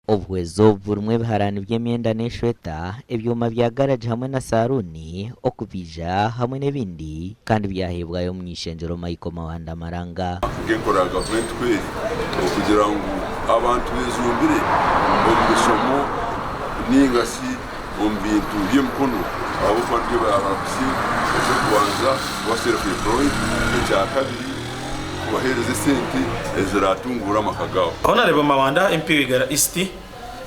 Obuhwezi obu burimu ebiharaani by'emyenda n'eshweta, ebyoma bya garagi hamwe na saaruuni, okubaija hamwe n'ebindi kandi byaheebwayo Omuny'ishengyero Michael Mawanda Maranga. Nk'enkora ya gavumenti ku eri okugira ngu abantu bejumbire omu mishomo ninga shi omu bintu by'emikono ahabw'okuba nibyo birababaasise eky'okubanza kuba self employed, ekyakabiri kubaheereza esente eziratunguure amaka gaabo. Honarebo Mawanda MP w'Igara East,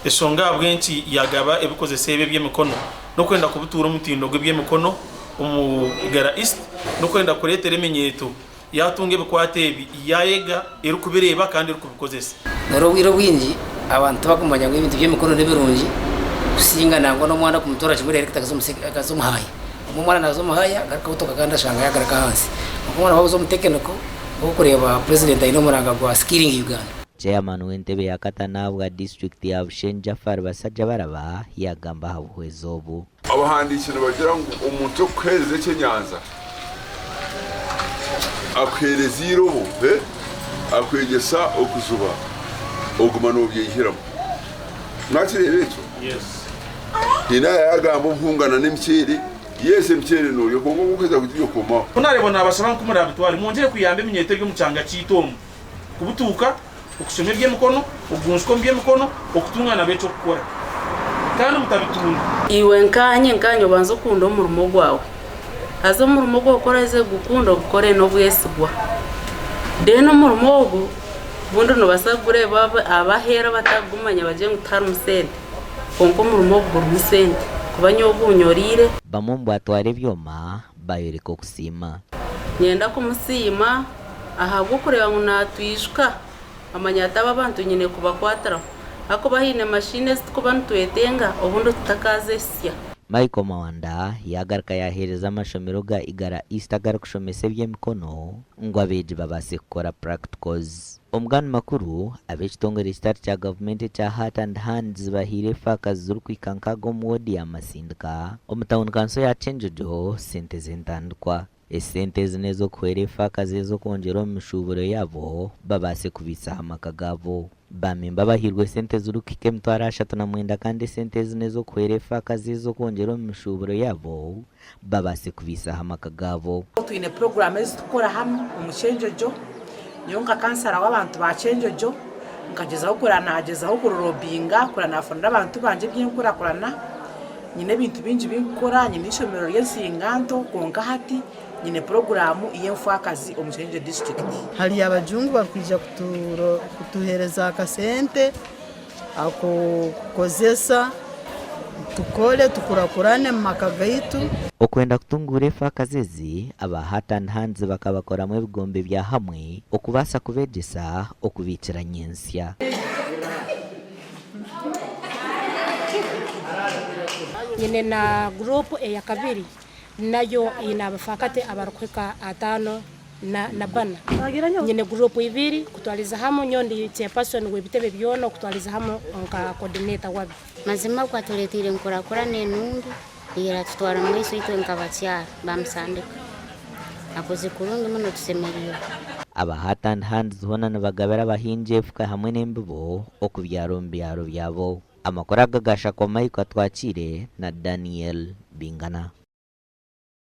eshonga ahabw'enki yagaba ebikozeso ebi eby'emikono n'okwenda kubutuura omutindo gw'eby'emikono omu Igara East n'okwenda kureetera eminyeeto yaatunga ebikwato ebi yaayega erikubireeba kandi erikubikozesa. Noreeba obwire obwingi abantu tibakumanya ngu ebintu by'emikono nibirungi kusinga nangwa n'omwana kumutoora kimwe direct akaza omu haaya. Obumwe omwana naaza omu haaya agaruka ahutuka kandi ashanga yaagaruka ahansi. Kwonka omwana waaba oza omu tekiniko, nk'oku orikureeba purezidenti aine omuranga gwa Skilling Uganda. Chairman w'entebe ya katano ahabwa disiturikiti ya Bushenyi Jaffar Basajjabalaba yaagamba aha buhwezi obu. Abahandiiki nibagira ngu omuntu orikukuheereza eky'enyanja akuheereza eirobo, akwegyesa okujuba, oguma noobyehiramu. Mwakireeba ekyo? Haine aha yaagamba obuhungana n'emiceere, yes emiceere noorya kwonka obu orikuheza kugirya okomaho. Ku naareeba naabashaba nku muraabitware, mwongyere kuyamba eminyeeto eri omu kyanga kyaitu omu kubutuuka, okushoma eby'emikono, okugunjuka omu by'emikono, okutunga nabo eky'okukora. Kandi mutabitunda. Iwe nkaanye nkaanye obanze okunde omurimo gwawe. Haza omurimo ogu orikukoreze gukunde ogukore n'obwesigwa. Then omurimo ogu obundi noobaasa kugureeba ab'aheeru abatarikugumanya bagire ngu tiharimu sente. Kwonka omurimo ogu gurimu sente kuba nyowe gunyoriire. Bamwe omu batwara ebyoma bayoreka okusiima. Niinyenda kumusiima ahabw'okureeba ngu naatwijuka amanya ati aba abantu nyine kubakwatiraho ahakuba haine mashini ezi turikuba nitwetenga obundi tutakaazesya. Michael Mawanda yaagaruka yaaheereza amashomero ga Igara East agarikushomesa eby'emikono ngu abeegi babaase kukora practicals. Omugani makuru, ab'ekitongore ekitari kya gavumenti ekya Heart and Hands bahaire efaakazi zirikuhika nkaaga omu woodi ya Masindika omu tauni kanso ya Kyenjojo sente z'entandikwa. Esente ezi n'ez'okuhwera efaakazi ezi okwongyera omu mishuuburo yaabo babaase kubiisaho amaka gaabo. Baamemba abahairwe esente zirikuhika 39,000 kandi esente ezi n'ez'okuhwera efaakazi ezi okwongyera omu mishuuburo yaabo babaase kubiisaho amaka gaabo. Twine puroguraamu ezi turikukora hamwe omu Kyenjojo. Nyowe nka kansara w'abantu ba Kyenjojo nkagyezaho kureba naagyezaho kururobinga kureba naafunira abantu bangye eby'enkurakurana. Nyine ebintu bingi ebi ndikukora, nyine eishomero ry'ensinganto kwonka hati nyine puroguraamu y'enfaakazi omu Kyenjojo disiturikiti. Hariyo abajungu barikwija kutuheereza akasente ak'okukozesa tukore tukurakurane omu maka gaitu. Okwenda kutunguura efaakazi ezi, aba Heart and Hands bakabakoramu ebigombe bya hamwe okubaasa kubeegyesa okubiikira nyentsya. Nyine na guruupu eyakabiri nayo eine abafaakati abarikuhika ataano na bana. Nyine guruupu ibiri kutwariza hamwe nyowe ndi chairperson w'ebitebe byona okutwariza hamwe nka coordinator wabyo. Mazima ogu atureteire enkurakurana enungi eyeratutwara omu maiso itwe nkabakyara ba Musandika. Akoze kurungi muno tusemeriirwe. Aba Heart and Hands hoona nibagabira abahingi efuka hamwe n'embibo okubyara omu byaro byabo. Amakuru aga gashakwa Michael Atwakiire na Daniel Bingana.